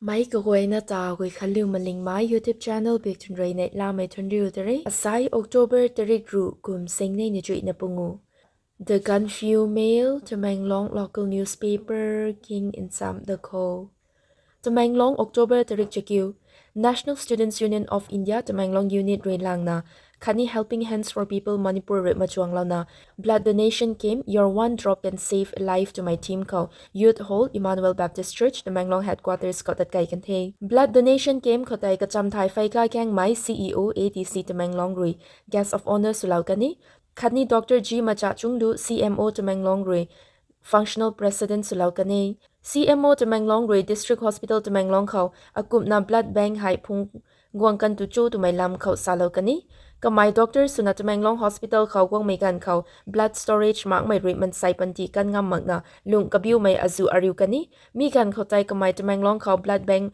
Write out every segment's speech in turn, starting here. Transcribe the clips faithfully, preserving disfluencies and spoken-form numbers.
Meic kaguayna ta Guikhanliu Malingmei YouTube channel bik thun rui neihlamei thun riu ta re. Asai October tarik ruh kum singnei na chuihna pungu. The Gaanphiu Mail, Tamenglong local newspaper king nsam da kho. Tamenglong, October tarik chakiu. National Students' Union of India Tamenglong Unit rui langna khatni Helping Hands for People Manipur rui machuanglouna blood donation camp, Your One Drop Can Save a Life twmei theme khou Youth Hall, Emmanuel Baptist Church, Tamenglong headquarters khou tatkai kan the. Blood donation camp khou tei kacham thai Pheika Kangmei, C E O, A D C Tamenglong rui guest of honour swlou kan e. Khatni Doctor G Machachunglu, C M O Tamenglong rui functional president swlou kan e. C M O Tamenglong rui District Hospital Tamenglong khou akumhna blood bank hei phungc guang kan tu cho twmei lam khou salou kan e. Kamei doctor swna Tamenglong Hospital khou guangmei ganv khou blood storage makmei rui mansei panty kan ngam makna lung kabiumei azuh ariu kan e. Mi ganv khou tei kamei Tamenglong khou blood bank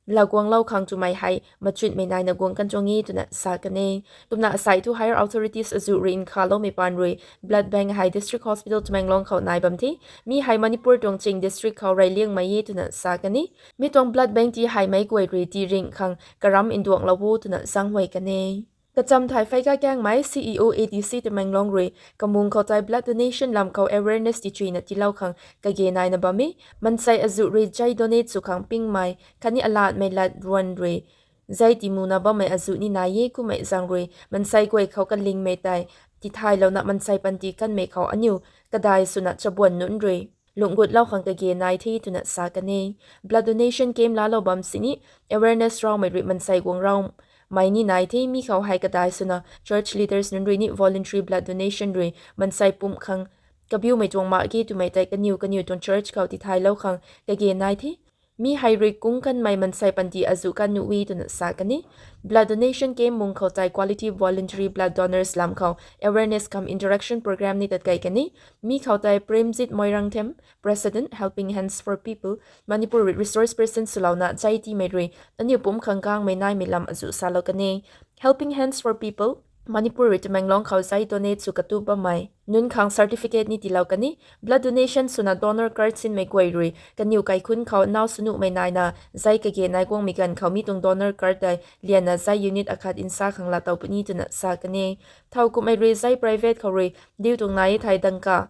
laguanglou khang twmei hei machunmei naina guang kan tuang e twna sa kan e. Kumna asai thu higher authorities azuh rui nkhavloumei paan rui blood bank hei District Hospital Tamenglong khou nai bam the. Mi hei Manipur tuang ching district khou reyliangmei e twna sa kan e. Mi tuang blood bank ti hei meic guay rui tiringh khang karam nduanglou o twna zaenghuay kan e. Kacham thai Pheika Kangmei, C E O, A D C Tamenglong rui kamung khou tei blood donation lam khou awareness tichuina tiilou khang kage naina bam e. Mansei azuh rui zei donate sw khang pingmei khatni alatmei lat ruan rui zei timuna bammei azuh ni nai e. Kummei zaeng rui mansei guay khou kalingmei tei tithaylouna mansei panty kanmei khou aniu kadai swna chabuan nunc rui lungc gutlou khang kage nai the twna sa kan e. Blood donation camp laalou bam sini awareness raumei rui mansei guang raumei ni nai the. Mi khou hei kadai swna church leaders nunc rui ni voluntary blood donation rui mansei pumc khang kabiumei tuang mak ge twmei tei kaniw kaniw tuang church khou tithaylou khang kage nai the. Mi hei rui kung kanmei mansei panty azuh kan nuh e twna sa kan e. Blood donation camp mung khou tei quality voluntary blood donors lam khou awareness cum interaction program ni tatkei kan e. Mi khou tei Premjit Moirangthem, President, Helping Hands for People Manipur rui resource person swlouna zei tiimei rui aniu pumc khang kangmei naimei lam azuh salou kan e. Helping Hands for People Manipur rui Tamenglong khou zei donate sw katup bammei nunc khang certificate ni tiilou kan e. Blood donation swna donor card sinmei guay rui kaniw kaikhunc khou nau swnuhmei naina zei kage nai guangmei ganv khou mi tuang donor card tei lianna zei unit akhat nsa khang laatow puni twna sa kan e. Thowkumhmei rui zei private khou rui diu tuang nai e thei dangka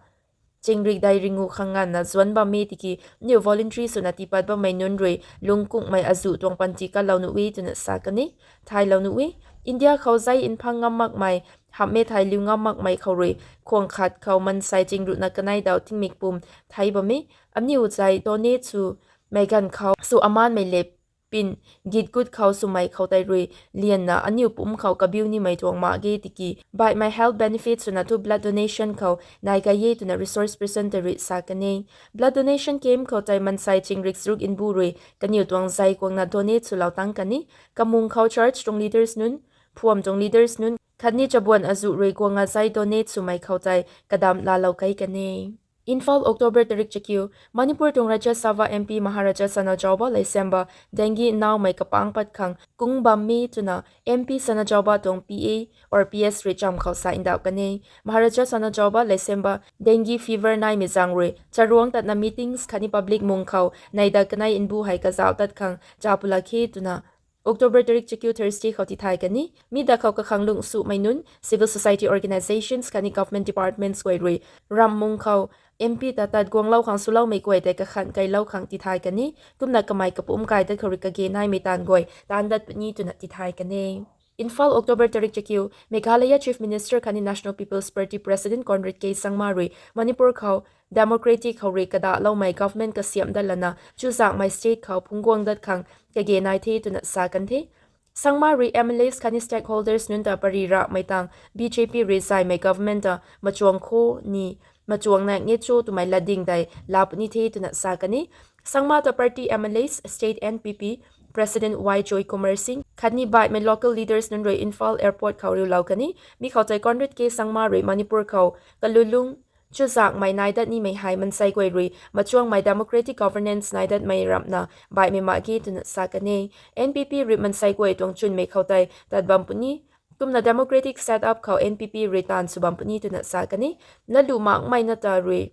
chingrik dei ringu khang nganvna zuanc bam e tiki aniu voluntary swna tiipat bammei nunc rui lungkungmei azuh tuang panty kalou nuh e twna sa kan e. Thaylou nuh e. India khou zei nphang ngam makmei, hamhmei thei liu ngam makmei khou rui khuang khat khou mansei chingruhna kanei daw tingmik pum thei bam e. Aniu zei donate swmei ganv khou sw amanmei le pin gitgut khou swmei khou tei rui lianna aniu pumc khou kabiu nimei tuang mak ge tiki baihmei health benefit swna thu blood donation khou nai gay e twna resource person tei rui sa kan e. Blood donation camp khou tei mansei chingrik charuk mbu rui kaniw tuang zei guangna donate swlou tang kan e. Kamung khou church tuang leaders nunc, phuam tuang leaders nunc khatni chabuan azuh rui guanga zei donate swmei khou tei kadam laalou kei kan e. Imphal, October tarik chakiu. Manipur tuang Rajya Sabha M P Maharaja Sanajaoba Leishemba dengue naumei kapangc pat khang kung bam e twna M P Sanajaoba tuang P A or P S rui cham khou sa ndauh kan e. Maharaja Sanajaoba Leishemba dengue fever naimei zaeng rui charuangc tatna meetings khatni public mung khou neihda kanei mbu hei kazauh tat khang cha pulak khe twna October tarik chakiu Thursday khou tithay kan e. Mi da khou kakhang lungh sumei nunc, civil society organisations khatni government departments guay rui ramh mung khou M P ta tat guanglou khang swloumei guay tei kakhan keilou khang tithay kan e. Kumna kamei kapumc kai dat khou rui kage naimei taanv guay taanv dat puni twna tithay kan e. Imphal, October tarik chakiu. Meghalaya Chief Minister khatni National People's Party President Conrad K Sangma rui Manipur khou democratic khou rui kadahloumei government kasiamh dat lana chuzaenghmei state khou phungc guang dat khang kage nai the twna sa kan the. Sangma rui M L As khatni stakeholders nunc ta pary rahmei tang B J P rui zaymei government ta machuang kho ni machuang na nge cho twmei latding tei laa puni the twna sa kan e. Sangma ta party M L As, state N P P President Y Joykumar Singh khatni baihmei local leaders nunc rui Imphal airport khou riulou kan e. Mi khou tei Conrad K Sangma rui Manipur khou kalulung chuzaenghmei nai dat nimei hei mansei guay rui machuangmei democratic governance nai datmei ramhna baihmei mak ge twna sa kan e. N P P rui mansei guay tuang chwnmei khou tei tat bam puni. Kumna democratic set up khou N P P rui taanv sw bam puni twna sa kan e. Latlu makmei na ta rui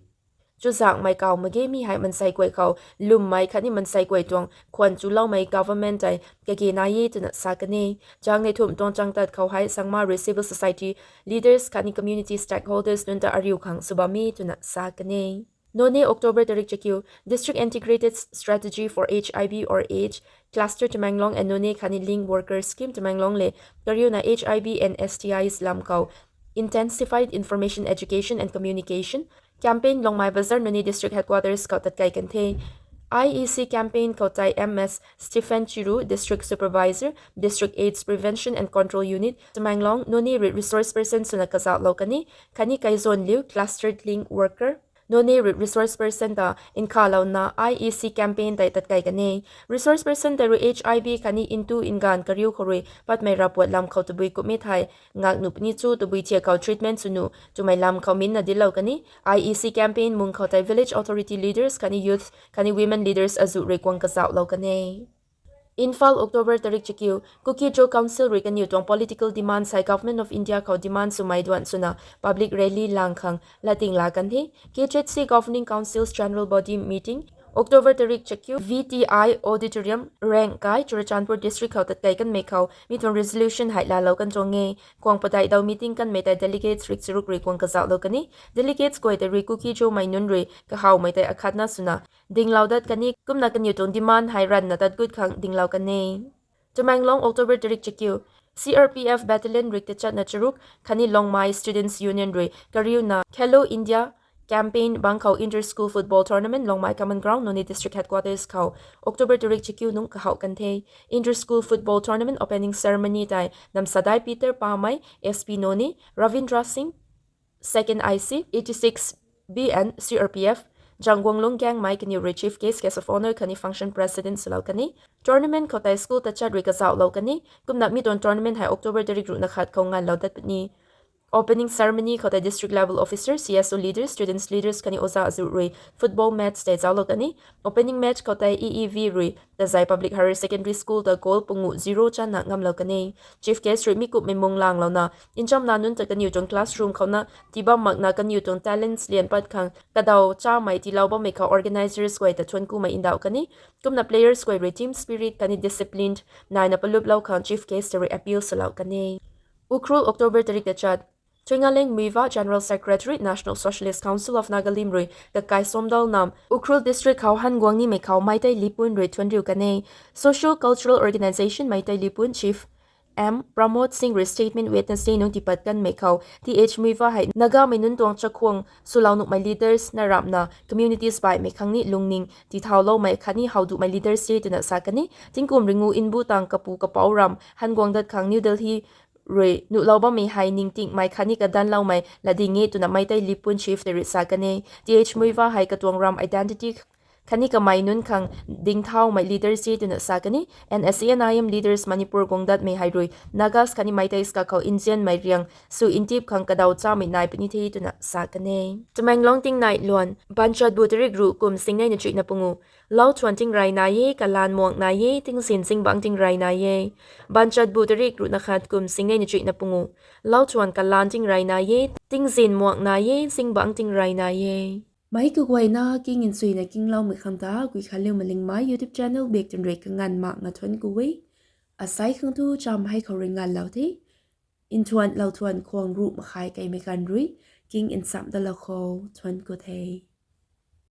chuzaenghmei kaw mak ge. Mi hei mansei guay khou lwmmei khatni mansei guay tuang khwan chuloumei government tei kage nai e twna sa kan e. Chang nei thumh tuang changtat khou hei Sangma rui civil society leaders khatni community stakeholders nunc ta ariu khang sw bam e twna sa kan e. Noney, October tarik chakiu: District Integrated Strategy for H I V or AIDS Cluster Tamenglong and Noney khatni Link Worker Scheme Tamenglong le kariuna H I V and S T Is lam khou Intensified Information Education and Communication Campaign Longmai Bazar, Noney District Headquarters khou tatkei kan the. I E C campaign khou tei M S Stephen Chiru, District Supervisor, District AIDS Prevention and Control Unit, Tamenglong, Noney rui resource person swna kazauhlou kan e, khatni Kaizanliu, Clustered Link Worker, Noney rui resource person ta nkhavlouna I E C campaign tei tatkei kan e. Resource person tei rui H I V khatni ntu nganv kariu khou rui patmei ravpuat lam khou tabui kummei thei ngak nuh puni cho, tabui thiak khou treatment sw nuh twmei lam khou minna dinclou kan e. I E C campaign mung khou tei village authority leaders khatni youth khatni women leaders azuh rui guang kazauhlou kan e. Imphal, October tarik chakiu: Kuki-Zo Council rui kaniw tuang political demands hei Government of India khou demand swmei duan swna public rally lang khang latding la kan the. K Z C Governing Council's General Body Meeting, October tarik chakiu, V T I Auditorium, Rengkai, Churachandpur District khou tatkei kanmei khou mi tuang resolution hei laalou kan tuang e. Khwang padeih daw meeting kanmei tei delegates rikcharuk rui guang kazauhlou kan e. Delegates guay tei rui Kuki-Zomei nunc rui kahawmei tei akhatna swna dinglou dat kan e, kumna kaniw tuang demand hei ranvna tat gut khang dinglou kan e. Tamenglong, October tarik chakiu: C R P F Battalion rik tachatna charuk khatni Longmai Students Union rui kariuna Khelo India campaign bang khou inter-school football tournament Longmai Common Ground, Noney District Headquarters khou October tarik chakiu nung kahaw kan the. Inter-school football tournament opening ceremony tei Namsadai Peter Pamei, S P Noney, Ravindra Singh, Second I C, eighty-six B and C R P F, Jangguanglung Gangmei kaniw rui chief guest, guest of honour khatni function president swlou kan e. Tournament khou tei school tachat rui kazauhlou kan e. Kumna mi tuang tournament hei October tarik ruhna khat khou nganvlou dat puni. Opening ceremony khou tei district level officer, C S O leaders, students leaders khatni oza azuh rui football match tei zauclou kan e. Opening match khou tei E E V rui Tazei Public Higher Secondary School ta goal panguh zero channa ngamlou kan e. Chief guest rui mi kumhmei mung langlouna nchamna nunc ta kaniw tuang classroom khouna tii bam makna kaniw tuang talents lian pat khang kadaw chamei tiilou bammei khou organisers guay ta thuanc kumei ndauh kan e. Kumna players guay rui team spirit khatni disciplined naina paluplou khang chief guest ta rui appeal swlou kan e. Ukhrul, October tarik tachat: Thuingaleng Muivah, General Secretary, National Socialist Council of Nagalim rui kakai somdal nam Ukhrul District khou han guang nimei khou Meitei Lipun rui thuanriu kan e. Socio-cultural organisation Meitei Lipun Chief M Pramod Singh rui statement Wednesday nung tiipat kanmei khou Th Muivah hei Nagamei nunc tuang chakhwang swlou nuhmei leaders na ramhna communities baihmei khang ni lungning tithauloumei khatni howduhmei leaders e twna sa kan e. Tingkum ringu nbu tang kapu kapouc ram han guang dat khang New Delhi rui nuhlou bammei hei ningtingmei khatni kadanloumei latding e twna Meitei Lipun Chief tei rui sa kan e. Th Muivah hei katuang ram identity khatni kamei nunc khang dingthaumei leaders e twna sa kan e. N S C N I M leaders Manipur guang datmei hei rui Nagas khatni Meiteis kakhou nzianmei riang sw ntip khang kadaw chamei nai puni the twna sa kan e. Tamenglong tingnai luan: Banchatbu tarik ruh kum singnei na chuihna pungu: Lauthuan tingrey nai e, kalaan muang nai e, tingzin zingbangc tingrey nai e. Banchatbu tarik ruhna khat kum singnei na chuihna pungu: Lauthuan kalaan tingrey nai e, tingzin muang nai e, zingbangc tingrey nai e. Meic kaguayna king nchuina kingloumei khang ta Guikhanliu Malingmei YouTube channel bak twn rui kanganv makna thuanc ku e. Asei khang thu cham hei khou rui nganvlou the. Nthuan lauthuan khwang ruh makhai keimei ganv rui king nchamh dalou khou thuanc ku the.